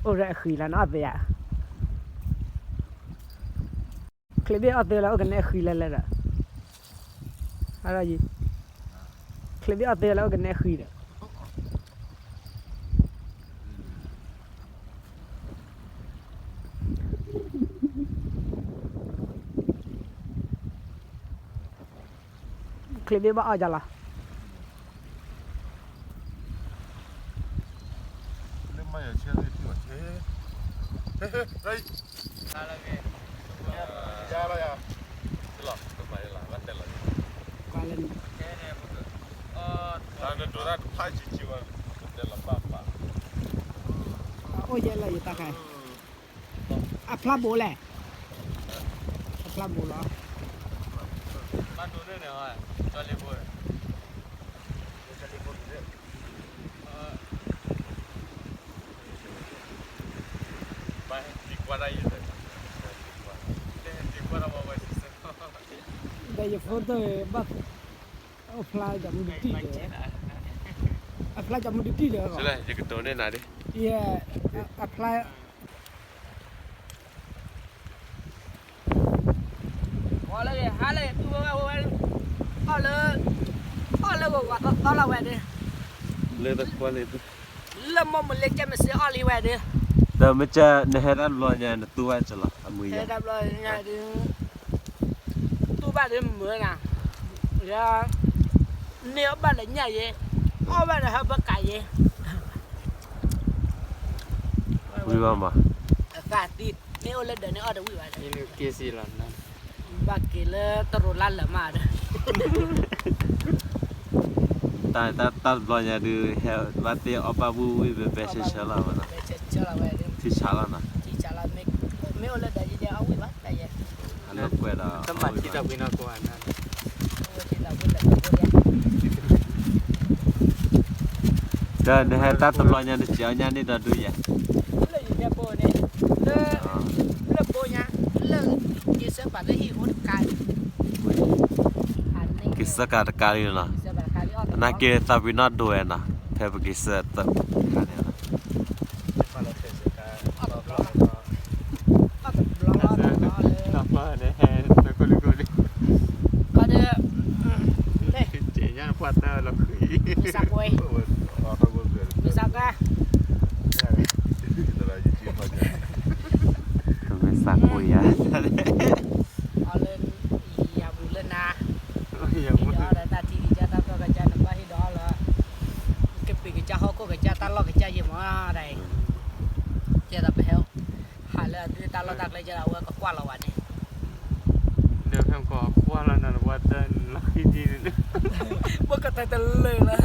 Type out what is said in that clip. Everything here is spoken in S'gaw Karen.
အိၣ်ရဲအဃံလၢနအီၣ်သ့ဧါ. ချံးဘ့ၣ်အီၣ်သ့လၢအိၣ်ကနဲအဃံလဲၣ်လဲၣ်ဒီး, အ, ချံးဘ့ၣ်အီၣ်သ့လၢအိၣ်ကနဲအဃံဒီး ချံးဘ့ၣ်ဘၣ်အီၣ်ကလီၤ. အိၣ်ယဲလၢယတၢ်ခါ, အဖျါဘိလဲၣ်, အဖျါဘိလီၤ. ဒီးယ photo ဘၣ်, အဖျါကမူဒံးတံၢ်ဒီး, အဖျါကမူဒံးတံၢ်ဒီး, ယကတိၤန့ၢ်နၤဒ်, ယ, အဖျါ လၢဟါလၢတူၢ်ဝဲဝဲ, အီၣ်လၢ, အီၣ်လၢဂီၤဂီၤသီသီလီၤဝဲဒၣ်, လၢတခွါလၢ, လၢမိၢ်မုၢ်လ့ကဲမ့ၢ်စ့အီၣ်လံဝဲဒၣ်, ဒီးမ့ၢ်ကဲနဟဲတၢ်တဘျီညါ နတူၢ်ဘၣ်ကလီၤ အမုၢ်ယၤ, တဘျီညါဒုး, တူၢ်ဘၣ်ဒုးမုာ်နၤ, ယ, န့ၢ်အီၣ်ဘၣ်လၢညၣ်ယဲ, အီၣ်ဘၣ်ဒီးဟဲဘၣ်ကးယဲ, ဝံၤဘၣ်မး, အသးသံ, မ့ၢ်အိၣ်လၢဒီးန့ၣ်အီၣ်တဝံၣ်ဘၣ်, ဘၣ်က့ၤလၢတရူးလါလၢာ်မးဒီး တၢ်, တၢ်တဘျီညါဒုး ဟဲဘၣ်သ့ၣ်အီၣ်ဘၣ်ဝံၣ်ဝံၣ်ဘဲဘဲဆၢဆၢလီၤဝဲနီၤ, ထံဆးလီၤနီၤ, မ့ၢ်အိၣ်လၢဒီးယဲအီၣ်ဝံၣ်ဘၣ်, အလီၢ်ကွဲဒီး, ဒီးနဟဲတၢ်တဘျီညါ နစဲးအီၣ်ညၣ်န့ၣ်ဒီးဒုးယဲ, လၢယဘိန့ၣ်, လၢ, လၢဘိညါ, လၢက့ၤစၢးပာ်လၢဟံၣ်အိၣ်တကါ, က့ၤစၢးကၤတကါလံနီၤ, သနာ်က့သးပ့ၤနီၣ်ဒိဝဲနီၤ, ဖဲပက့ၤစၢးသၢခါန့ၣ်လီၤ. မ့ၢ်စးကွံာ်ယၤ, အီၤလၢယၤပူၤလၢနၤ, ယအီၣ်ဒီးတၢ်ထံကစၢ်တၢ်တီကစၢ် နဘၣ်ဟ့ၣ်ဒီးအီၣ်လၢ, ကပံာ်ကစၢ်ဟီၣ်ခိၣ်ကစၢ်တၢ်လီၢ်ကစၢ်ယဲမးဒၣ်အံၤ, ကဲဒီးပဟဲ, ဟးလၢအဒုးတၢ်လီၢ်တၢ်ကျဲကဲဒီးအဝဲကကွၢ်လီၤဝဲန့ၣ်, ဒီးဖဲကကွၢ်လီၤနၤလၢပှၤတၢ်လီၢ်ခံဒ်န့ၣ်, ပကတၢၢ်တလၢာ်လၢ